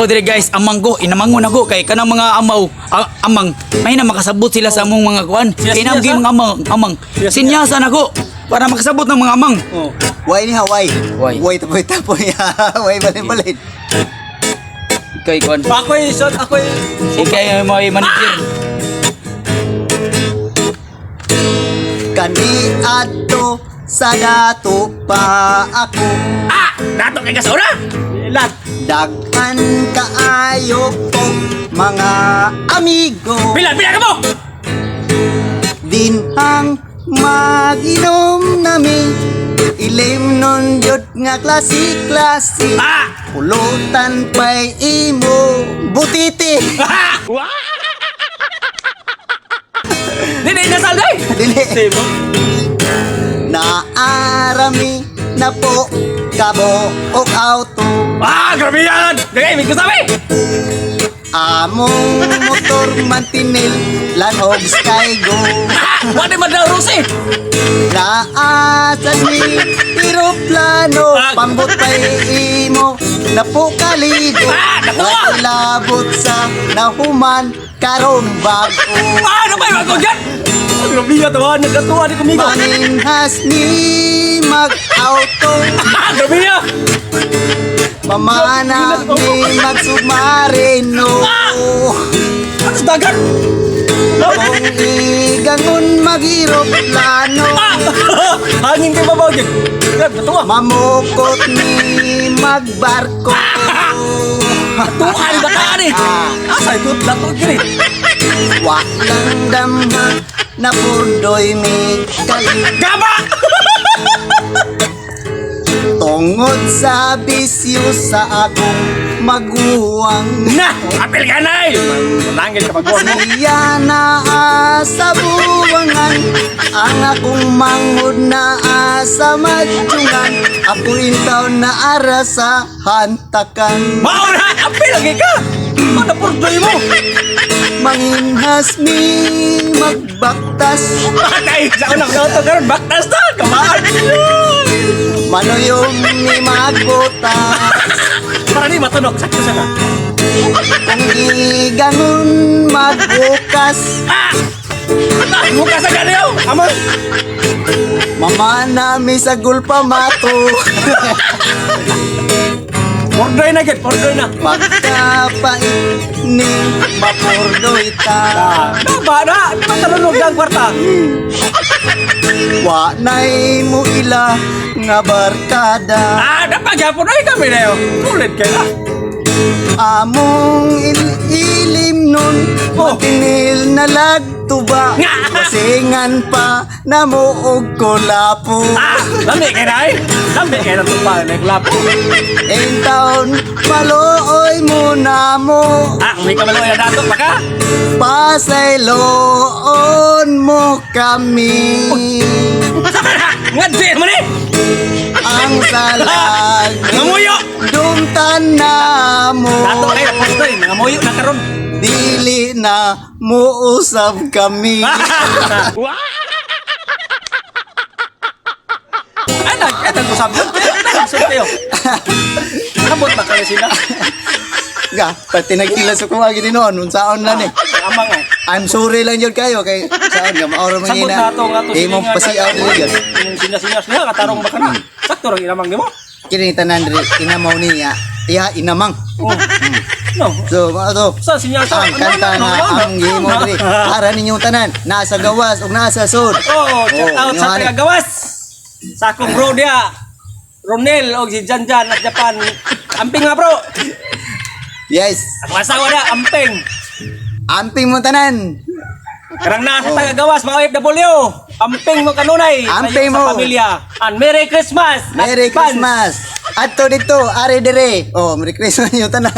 Ako dire, guys, amang ko, inamangon ako kay kanang mga amaw, amang, may na makasabot sila sa among mga kuan. Siya, Kay sinyasa? mga amang, amang. Siya, Sinyasan ako para makasabot ng mga amang. Oh. Why ni Hawaii? Why? Why tapoy tapoy. Why balin balin. Kay kuan. Ako'y son, ako'y Ikay mo ay manager. Kani adto sa dato pa ako. Ah, dato kay kasura. Lat. Daghan kaayo ko mga amigo. Pila pila ka mo? Dinhang maginom nami. Ilim nun jud nga klase-klase. Ah! Pulutan pa'y imo butiti. Dili na salday. Dili. Simo. Naarami na po kabo og auto. Ah, grabe yan. Dili mi kasabi. Among motor mantinil lanog skygo. Ah, wala man daw rusi. Naasan mi eroplano Ah. pambot pa'y imo na po kaligo. Ah, nakuha! Wa ilabot sa nahuman karon bago. Ah, ano ba yung ako dyan? Ah, grabe ya tawa, nagkatuwa ni kumigo. Manginhas ni mag-auto. Ah, grabe ya. Pamana ni magsumarino. Ano sa dagat? Kung igangon mag-eroplano. Ah! Hangin kay babaw gyud. Grabe katuwa. Mamukot ni magbarko. Tuwa ni bataan eh. Asa ikot dato gini. Walang dama na purdoy mi kalit. Gaba! Tungod sa bisyo sa akong maguwang. Na! Apil ka na eh! Manangil ka pag mo. Siya na sa buwangan. Ang akong mangod na sa madyungan. Ako intaw na ara sa hantakan. Mao na, apil lagi ka. Ano purdoy mo? Manginhas mi magbaktas. Patay sa unang auto karon baktas na kamaan. Manuyom ni magbutas. Para ni matunok sakto sa na. Kung igangon magbukas. Ah! Bukas sa ganyo! Amang Mama nami sa gulpa mato. purdoy na gid, purdoy na. Pagkapait ni mapurdoy ta. Ah, ba na, di ba talunog ang kwarta? Wa nay mo ila nga barkada. Ah, napagyapon ay kami na yun. Sulit kay na. Among ilim nun. Oh. Matinil na lagtuba. Nga! Masingan pa na mo og kolapo. Ah, lami kay na eh. Lami kay na tupa na klapo. In taon maluoy mo na mo. Ah, kung may kamalo na dato pa ka. Pasayloon mo kami. Ngadji mo ni! Ang salag Ngamuyo! dumtan na mo. Dato kay na purdoy, nangamuyo na karon. Dili na muusab kami. Ay, nag, ay, nag-usap yun. Nag-usap kayo. Kabot na kayo sila. Ga, pati nagila sa kuha gini noon, unsaon lang eh. Amang eh. I'm sorry lang yun kayo kay saan nga maoro man Sabot ina. na ato nga to. Imong pasiaw dili yun. Imong sinas-sinas niya, katarong ba ka na? Sakto rang inamang nimo. Kini tanan diri inamaw niya. Iya inamang. Oh. No. So mao to. Sa sinyasa. Ang kanta Ano, nga ano, ang gihimo ano? diri. Para ninyong tanan nasa gawas ug nasa sud. Oh, shout Oh, out sa inyo ani. taga-gawas. Sa akong bro diya. Ronel og si Janjan at Japan. Amping nga bro. Yes. Akong asawa na, amping. Amping mo tanan. Karang nasa taga-gawas, mga OFW. Amping mo kanunay. Amping Sa mo. pamilya. And Merry Christmas. Merry Advance. Christmas. Adto dito, ari dire. Oh, Merry Christmas niyo tanan.